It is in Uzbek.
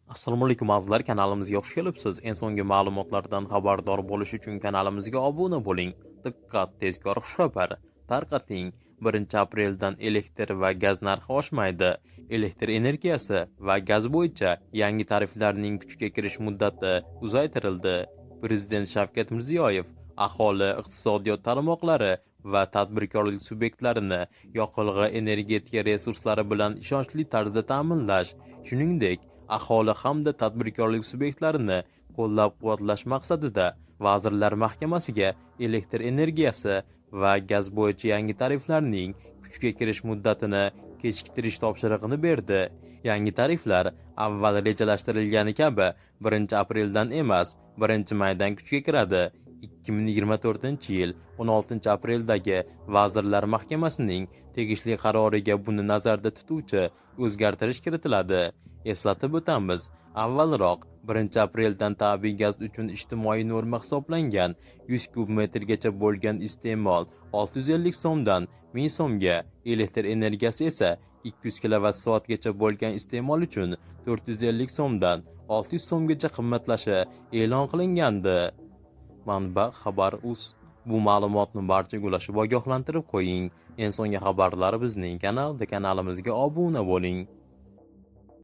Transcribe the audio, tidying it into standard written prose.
Assalomu alaykum azizlar, kanalimizga xush kelibsiz. Eng so'nggi ma'lumotlardan xabardor bo'lish uchun kanalimizga obuna bo'ling. Diqqat, tezkor xushxabar. Tarqating. 1-apreldan elektr va gaz narxi oshmaydi. Elektr energiyasi va gaz bo'yicha yangi tariflarning kuchga kirish muddati uzaytirildi. Prezident Shavkat Mirziyoyev aholi, iqtisodiyot tarmoqlari va tadbirkorlik subyektlarini yoqilg'i energetika resurslari bilan ishonchli tarzda ta'minlash, shuningdek, aholi hamda tadbirkorlik subyektlarini qo'llab-quvvatlash maqsadida Vazirlar Mahkamasiga elektr energiyasi va gaz bo'yicha yangi tariflarning kuchga kirish muddatini kechiktirish topshirig'ini berdi. Yangi tariflar avval rejalashtirilgani kabi 1-apreldan emas, 1-maydan kuchga kiradi. 2024-yil 16-apreldagi Vazirlar Mahkamasining tegishli qaroriga buni nazarda tutuvchi o'zgartirish kiritiladi. Eslatib o'tamiz, avvalroq 1-apreldan tabiiy gaz uchun ijtimoiy norma hisoblangan 100 kub metrgacha bo'lgan iste'mol 650 so'mdan 1000 so'mga, elektr energiyasi esa 200 kilovat soatgacha bo'lgan iste'mol uchun 450 so'mdan 600 so'mgacha qimmatlashi e'lon qilingandi. Manba: Xabar.uz. Bu ma'lumotni barchaga ulashib ogohlantirib qo'ying. Eng so'nggi xabarlar bizning kanalda. Kanalimizga obuna bo'ling.